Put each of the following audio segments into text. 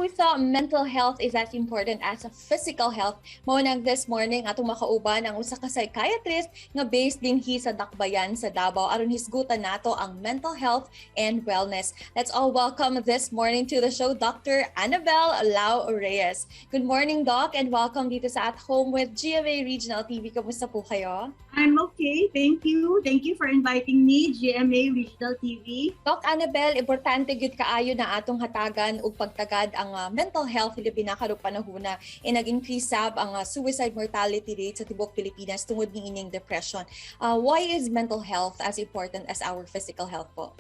Kapuso, mental health is as important as physical health. Mao nang this morning atong makauban ang usa ka psychiatrist nga based dinhi sa Dakbayan sa Davao aron hisgutan nato ang mental health and wellness. Let's all welcome this morning to the show Dr. Annabelle Lau Reyes. Good morning, Doc, and welcome dito sa At Home with GMA Regional TV. Kamusta po kayo? I'm okay. Thank you. Thank you for inviting me, GMA Regional TV. Doc Annabelle, importante gyud kaayo na atong hatagan og pagtagad ang mental health, hilabi na karong panahona e nag-increase sab ang suicide mortality rate sa tibuok Pilipinas tungod niining depression. Why is mental health as important as our physical health po?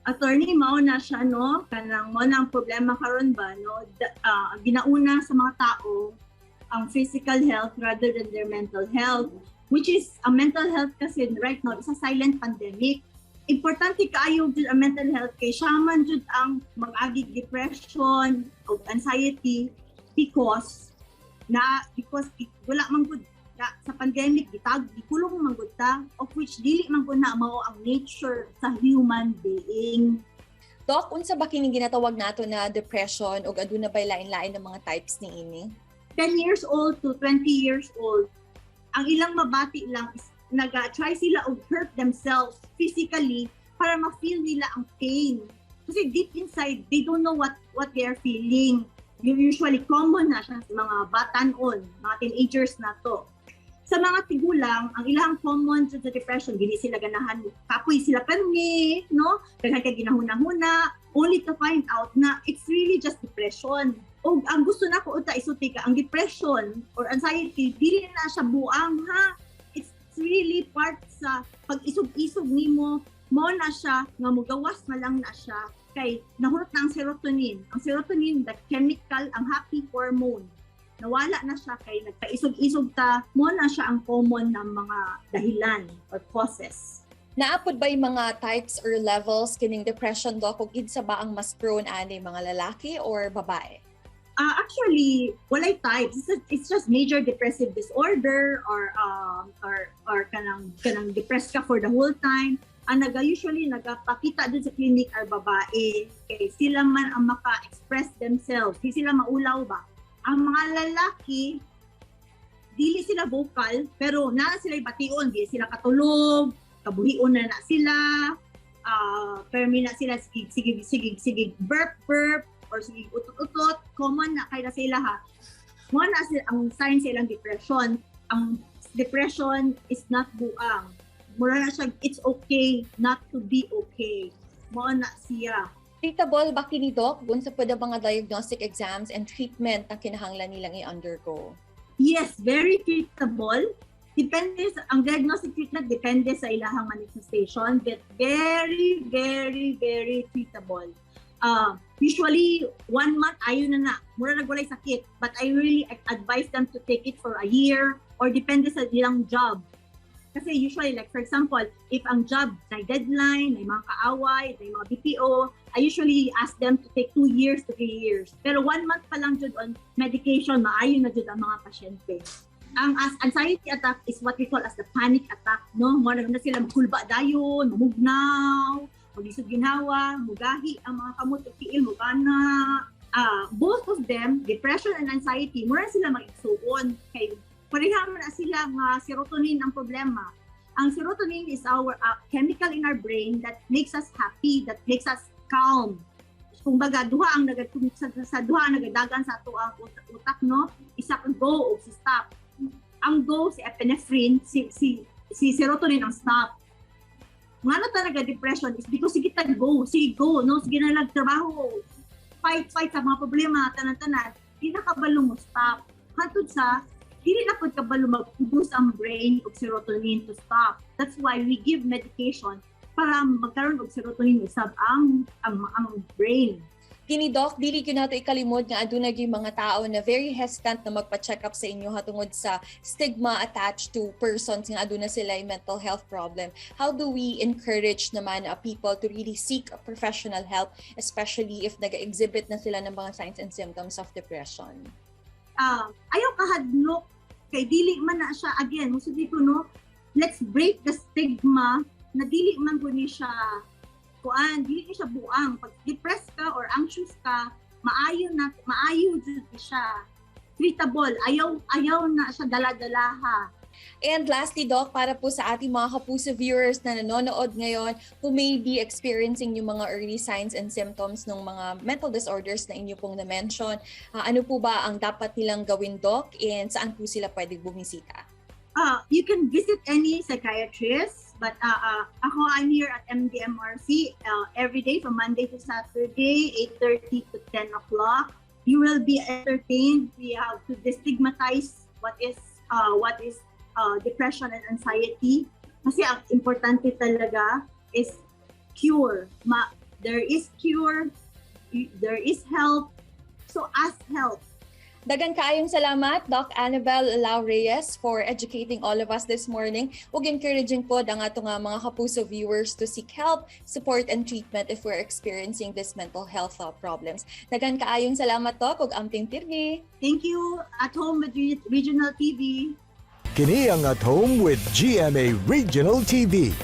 Attorney, mao na siya, no? Kanang mao na ang problema karon ba, no? Ginauna sa mga tao ang physical health rather than their mental health, which is, ang mental health kasi right now is a silent pandemic. Importante kaayo jud ang mental health kay siya man jud ang mag-agi depression o anxiety because wala man gud na, sa pandemic gitag gikulong man gud ta, of which dili man gud na mao ang nature sa human being. Doc, unsa ba kini ginatawag nato na depression ug aduna bay lain-lain ng mga types niini? 10 years old to 20 years old, ang ilang mabati lang is naga-try sila og hurt themselves physically para ma-feel nila ang pain. Kasi deep inside, they don't know what they are feeling. Yung usually common na siya sa mga batanon, mga teenagers na to. Sa mga tigulang, ang ilang common sa depression, dili sila ganahan, kapoy sila permi, no? Daghan kay ginahuna-huna, only to find out na it's really just depression. O ang gusto na ko unta isulti ka, ang depression or anxiety, dili na siya buang ha. It's really part sa pag-isog-isog nimo mo na siya nga mugawas na lang na siya kay nahurot na ang serotonin. Ang serotonin, the chemical, ang happy hormone. Nawala na siya kay nagpaisog-isog ta, mao na siya ang common na mga dahilan or causes. Naa pod ba yung mga types or levels kining depression, Doc, ug kinsa ba ang mas prone ani, mga lalaki or babae? Actually, walay types. It's just major depressive disorder or kanang depressed ka for the whole time. Ang naga usually nagapakita dun sa clinic are babae kay sila man ang maka-express themselves. Di sila maulaw ba. Ang mga lalaki, dili sila vocal pero naa sila bation, di sila katulog, kabuhion na na sila, permi na sila sige sige sige sige burp burp or sige utot-utot, common na kay na sila ha. Mao na sila ang sign sa ilang depression. Ang depression is not buang. Mura na siya, it's okay not to be okay. Mao na siya. Treatable ba kini, Doc? Unsa pud ang mga diagnostic exams and treatment ang kinahanglan nilang i-undergo? Yes, very treatable. Depende sa, ang diagnostic treatment depende sa ilahang manifestation, but very, very, very treatable. Usually, one month, ayo na na. Mura nag walay sakit. But I really advise them to take it for a year or depende sa ilang job. Kasi usually, like for example, if ang job may deadline, may mga kaaway, may mga BPO, I usually ask them to take 2 years to 3 years. Pero one month pa lang jud on medication, maayo na jud ang mga pasyente. Ang as anxiety attack is what we call as the panic attack, no? Mo na sila magkulba dayon, mamugnaw, maglisod ginhawa, mugahi ang mga kamot ug tiil, mugana. Both of them, depression and anxiety, mura sila mag-igsuon kay pareha man na sila nga serotonin ang problema. Ang serotonin is our chemical in our brain that makes us happy, that makes us calm. Kumbaga duha ang naga sa duha ang nagadagan sa ato ang utak, no? Isa ka go o si stop. Ang go si epinephrine, si serotonin ang stop. Ngano talaga depression is because sige tag go, sige go, no? Sige na lang trabaho, fight fight sa mga problema, tanan-tanan, di na kabalo mo stop. Hantod sa dili na pud kabalo mag-produce ang brain og serotonin to stop. That's why we give medication para magkaroon og serotonin usab ang brain. Kini, Doc, dili gyud nato ikalimod nga aduna gyud mga tao na very hesitant na magpa-check up sa inyo tungod sa stigma attached to persons nga aduna sila mental health problem. How do we encourage naman people to really seek professional help, especially if nag-exhibit na sila ng mga signs and symptoms of depression? Ayaw kahadlok kay dili man na siya, again, mo dito, no, let's break the stigma na dili man guni siya kuan, dili ni siya buang. Pag depressed ka or anxious ka, Maayo na, maayo jud siya. Treatable. Ayaw na siya dala-dala ha. And lastly, Doc, para po sa ating mga Kapuso viewers na nanonood ngayon who may be experiencing yung mga early signs and symptoms ng mga mental disorders na inyo pong na-mention, ano po ba ang dapat nilang gawin, Doc? And saan po sila pwede bumisita? You can visit any psychiatrist, but ako, I'm here at MDMRC every day from Monday to Saturday, 8:30 to 10 o'clock. You will be entertained. We have to destigmatize what is depression and anxiety. Kasi ang importante talaga is cure. There is cure, there is help. So ask help. Daghan kaayong salamat, Doc Annabel Lau Reyes, for educating all of us this morning ug encouraging po ang ato nga mga Kapuso viewers to seek help, support, and treatment if we're experiencing this mental health problems. Daghan kaayong salamat, Doc, ug amping pirmi. Thank you. At Home with Regional TV. Kini ang At Home with GMA Regional TV.